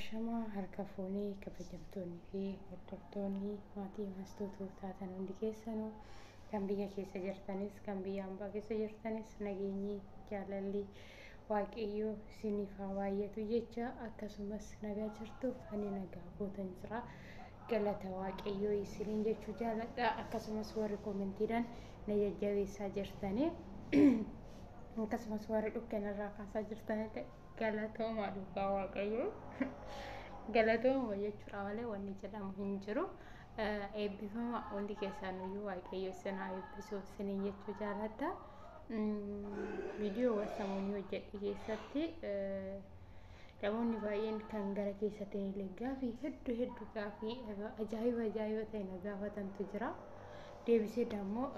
Ashamaa harka fuunee kabajamtoonnii fi hordoftoonni maatii mastuutuu taatan hundi keessanuu kan biyya keessa jirtanis kan biyya hambaa keessa jirtanis nageenyi jaalalli waaqayyoo isiniif haa baay'atu jecha akkasumas nagaa jirtu ani nagaa gootan jira galata waaqayyoo isiniin jechuu jaaladha akkasumas warri koomentiidhaan na jajjabeessaa jirtanii akkasumas warri dhukkanarraa kaasaa jirtan galatoomaa dhugaa waaqayyoo galatooma jechuudha malee wanni jedhamu hin jiru. Eebbifama hundi keessanuyyuu waaqayyo isin haa eebbisu isiniin jechuu jaaladha. Viidiyoowwan samoonii hojjedhe keessatti namoonni baay'een kan gara keessatti illee gaafii hedduu hedduu gaafii ajaa'iba ajaa'iba ta'e na gaafatantu jira. Deebisee dammoo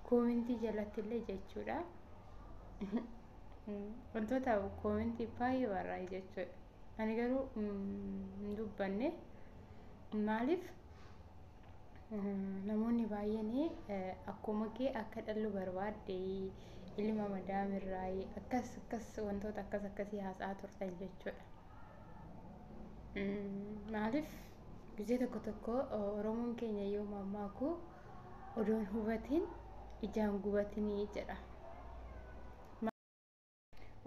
koomentii jalatti illee jechuudha. Wantoota koomentii baay'ee barraa'e jechuudha. Ani garuu hin dubbanne maaliif namoonni baay'een akkuma kee akka dhallu barbaadde ilma madaamirraa akkas akkas wantoota akkas akkasii haasa'aa turtan jechuudha. Maaliif gizee tokko tokko Oromoon keenya yoo mammaaku odoon hubatiin ijaan gubatinii jedha.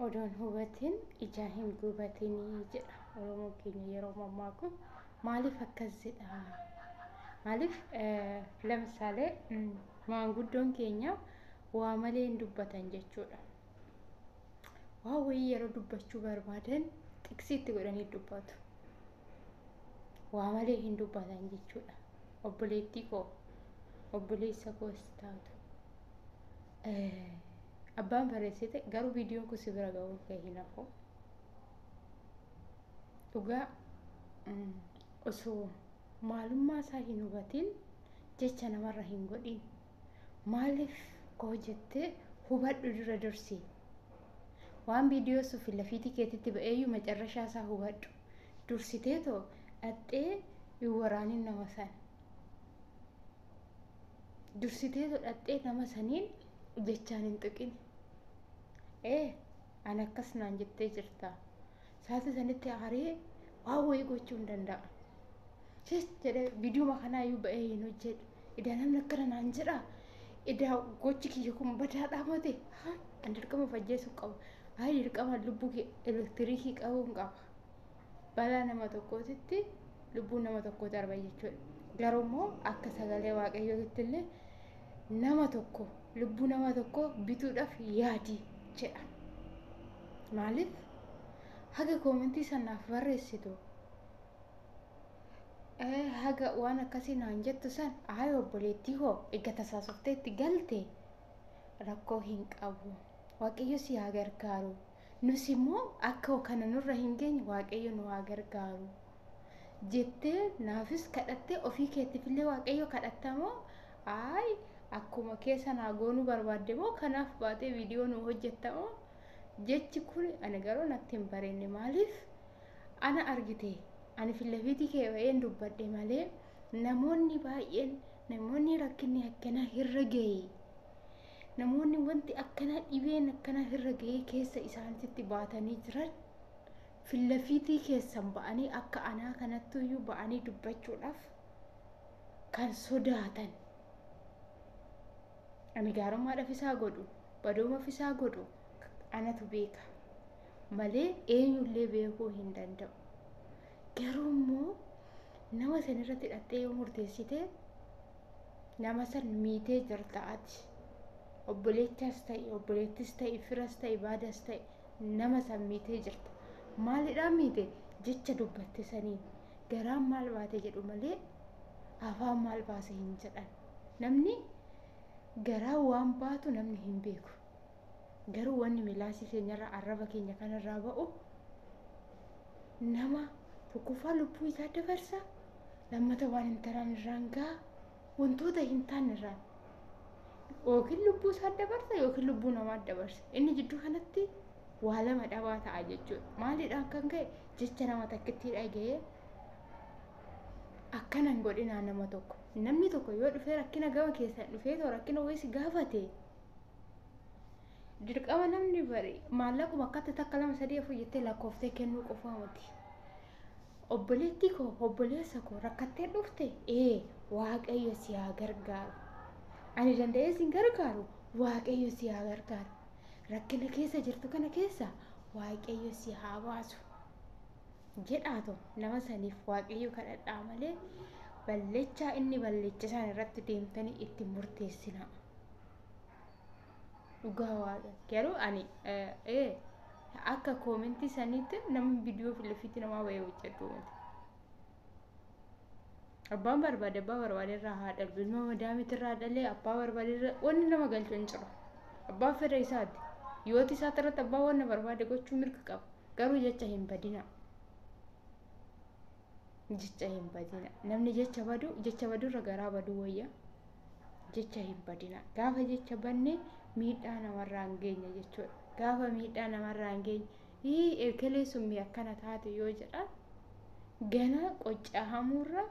Odoon hubatiin ijaan hin gubatinii jedha Oromoon keenya yeroo mammaaku maaliif akkas jedha? Maaliif ለምሳሌ maanguddoon keenya waa malee hin dubbatan jechuudha. Waa wayii yeroo dubbachuu barbaadan xiqsiitti godhanii dubbatu. Waa malee hin dubbatan jechuudha. Obboleettii koo obboleessa koos taatu. Abbaan barreessite garuu viidiyoon kun si bira ga'uu kee hin hafu. Dhugaa osoo maalummaa isaa hin hubatin jecha namarra hin godhin. Maaliif koo jettee hubadhu dura dursi. Waan viidiyoo sun filafiitii keetitti ba'eeyyuu macarrashaa isaa hubadhu. Dursitee too dhaxxee hin waraanin nama sana. Dursitee too dhaxxee nama saniin jechaan hin tuqin. Ee ani akkas naan jettee jirta. Saati sanitti aaree waan wayii gochuu hin danda'a. Sis jedhee viidiyoo kanaayyuu ba'ee hin hojjedhu. Idaa namni akkana naan jedha. Idaa gochi kiyya kun badaadhaa mate. Ani dirqama of ajjeesuu qaba. Ayi dirqama lubbuu elektiriikii qabuun qaba. Balaa nama tokkootitti lubbuu nama tokkoo darba jechuudha. Garuu immoo akka sagalee waaqayyootitti illee nama tokko lubbuu nama tokko bituudhaaf yaadi jedha. Maaliif haga koomentii sanaaf barreessitu haga waan akkasii naan jettu san ayi obboleettii koo eegga tasaasoftee itti galte rakkoo hin qabu. Waaqayyo si haa gargaaru. Nus immoo akka kana nurra hin geenye waaqayyo nu haa gargaaru. Jettee naafis kadhattee ofii keettiifillee waaqayyo kadhattamoo ayi akkuma keessa naa goonuu barbaadde moo kanaaf baatee viidiyoo nu hojjettamoo jechi kun ani garuu natti hin bareenne maaliif ana argite ani filafiitii kee ba'een dubbadhe malee namoonni baay'een namoonni rakkinni akkanaa irra ga'e namoonni wanti akkanaa dhibeen akkanaa irra ga'e keessa isaanitti baatanii jiran filafiitii keessan ba'anii akka anaa kanattuyyuu ba'anii dubbachuudhaaf kan sodaatan. Ani gaarummaadhaaf isaa godhu badoomaaf isaa godhu anatu beeka malee eenyullee beekuu hin danda'u. Garuu immoo nama san irratti hidhattee yoo murteessite nama san miitee jirta ati. Obboleettas ta'e obboleettis ta'e firas ta'e baadas ta'e nama san miitee jirta. Maalidhaan miite jecha dubbatte saniin garaan maal baate jedhu malee afaan maal baase hin jedhan. Namni garaa waan baatu namni hin beeku. Garuu wanni milaasii keenyarraa arraba keenya kanarraa ba'u nama tokkoffaa lubbuu isaa dabarsa lammata waan hin taane irraan ga'a wantoota hin taane irraan yookiin lubbuu isaa dabarsa yookiin lubbuu namaa dabarsa. Inni jidduu kanatti waa lama dhabaa ta'a jechuudha. Maaliidhaan kan ka'e jecha nama takkitti dhaga'ee akkana hin godhinaa nama tokko. Namni tokko yoo dhufee rakkina gama keessan dhufee too rakkina wayii si gaafate Dirqama namni bari maallaquma akkatti takka lama sadii afur jettee lakkooftee kennuu qofaa miti. Obboleettii koo, obboleessa koo, rakkattee dhufte, ee Waaqayyo si haa gargaaru. Ani danda'ee si hin gargaaru, Waaqayyo si haa gargaaru. Rakkina keessa jirtu kana keessa Waaqayyo si haa baasu. Jedhaatoo nama saniif Waaqayyo kadhadhaa malee ballechaa inni ballecha isaan irratti deemtanii itti murteessinaa. Dhugaa Waaqa garuu ani akka koomentii saniitti namni viidiyoo filafiitti namaa bahee hojjedhu miti. Abbaan barbaade abbaa barbaade irraa haa dhalu, ilma madaamitti irraa dhalee abbaa barbaade irraa wanni nama galchu hin jiru. Abbaan fedha isaati. Yooti isaati irratti abbaan wanna barbaade gochuu mirga qaba. Garuu jecha hin badina. Jecha hin badina. Namni jecha badu jecha badurra garaa baduu wayya. Jecha hin badina. Gaafa jecha banne miidhaa namarraa hin geenye jechuudha. Gaafa miidhaa namarraa hin geenye, ii ekelee summii akkana taate yoo jedhan ganaa qoccahamurra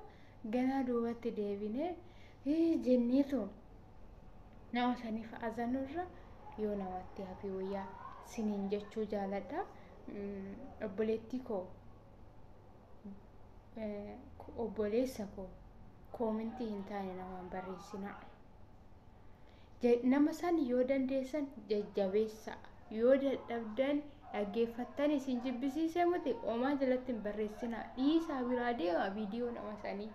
ganaa duubatti deebinee jenneetu nama saniif azanurra yoo namatti hafe wayyaa siniin jechuu jaaladha. Obboleettii koo, obboleessa koo, koomentii hin taane namaan barreessinaa. Nama san yoo dandeessan jajjabeessaa, yoo dadhabdan dhaggeeffattan isin jibbisiisee miti homaa jalatti hin barreessinaa, dhiisaa biraa deemaa viidiyoo nama sanii.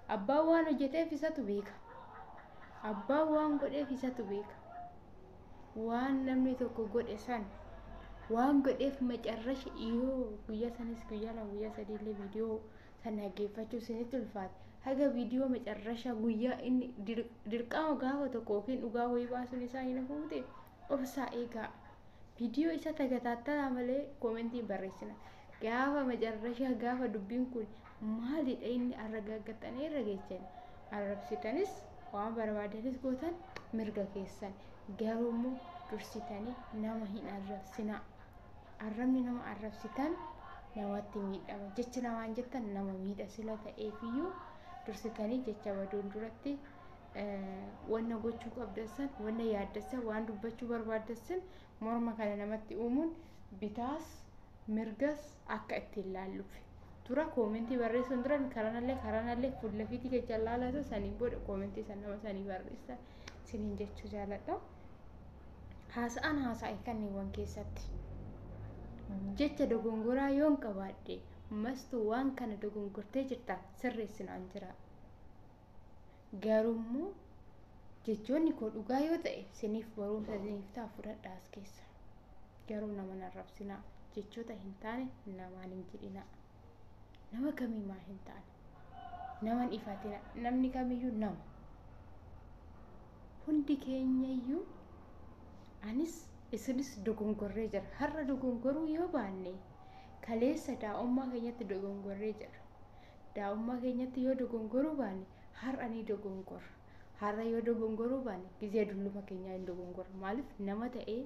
Abbaan waan hojjeteef isatu beeka. Abbaan waan godheef isatu beeka. Waan namni tokko godhe san waan godheef macarrasha yoo guyyaa sanis guyyaa lama guyyaa sadii illee viidiyoo san dhaggeeffachuu isinitti ulfaate, haga viidiyoo macarrasha guyyaa inni dirqama gaafa tokko yookiin dhugaa wayii baasuun isaa hin hafuute obsaa eegaa. Viidiyoo isa tagataattalaa malee koomentii barreessina. Gaafa macarrasha gaafa dubbiin kun maalidha inni arragaaggattanii irra geechan arrabsitanis waan barbaadanis gootan mirga keessan, garuu immoo dursitanii nama hin arrabsinaa. Arrabni nama arrabsitan namatti miidhama. Jechi namaan jettan nama miidha sila ta'eefiyyuu dursitanii jecha baduun duratti wanna gochuu qabdan, wanna yaaddassan, waan dubbachuu barbaaddan morma kana namatti uumuun bitaas mirgas akka ittiin laalluuf. Dura koomentii barreessuun dura karanallee fuula fiitii keessa laalatu saniin booda koomentii san nama sanii barreessa siniin jechuu jaaladha. Haasa'aan haasa'e kanneewwan keessatti jecha dogongoraa yoon qabaadhe mastuu waan kana dogongortee jirta sirreessinaan jira. Garuummoo jechoonni koo dhugaa yoo ta'e siniif barumsa siniif ta'a fudhadhaa as keessa. Garuu nama hin arrabsinaa, jechoota hin taane namaan hin jedhinaa. Nama kamiimaa hin taane nama hin ifatina, namni kamiyyuu nama. Hundi keenyayyuu anis isinis dogongorree jira. Har'a dogongoruu yoo baanne kaleessa daa'ummaa keenyatti dogongorree jira. Daa'ummaa keenyatti yoo dogongoruu baanne har'a ni dogongorra. Har'a yoo dogongoruu baanne gizee dulluma keenyaa hin dogongorra. Maaliif nama ta'ee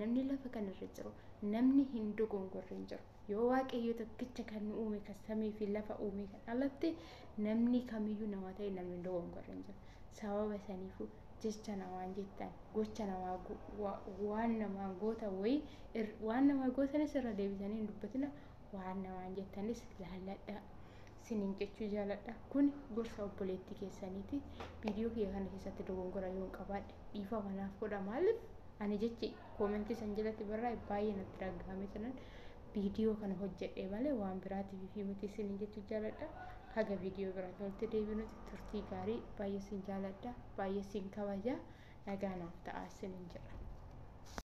namni lafa kanarra jiru namni hin dogongorre hin jiru. Yoo Waaqayyo tokkicha kan nu uume kan samii fi lafa uume kan alatti namni kamiyyuu nama ta'e namni hin dogongorre hin jiru. Sababa saniifuu jecha namaan jettan gocha namaa waan namaan gootan wayii waan namaa gootanis irra deebisanii hin dubbatina, waan namaan jettanis laalladhaa. Siniin jechuu jaaladha. Kun gorsa obboleettii keessaniiti. Viidiyoo kiyya kana keessatti dogongora yoon qabaadhe dhiifama naaf godha. Maaliif ani jechi koomentii san jalatti barraa'e baay'ee natti dhagahame sanan viidiyoo kana hojjedhe malee waan biraatiif fi miti siniin jechuu jaaladha. Haga viidiyoo biraatti walitti deebinutti turtii gaarii, baay'ee sin jaaladha, baay'ee sin kabaja, nagaa naaf ta'a siniin jedha.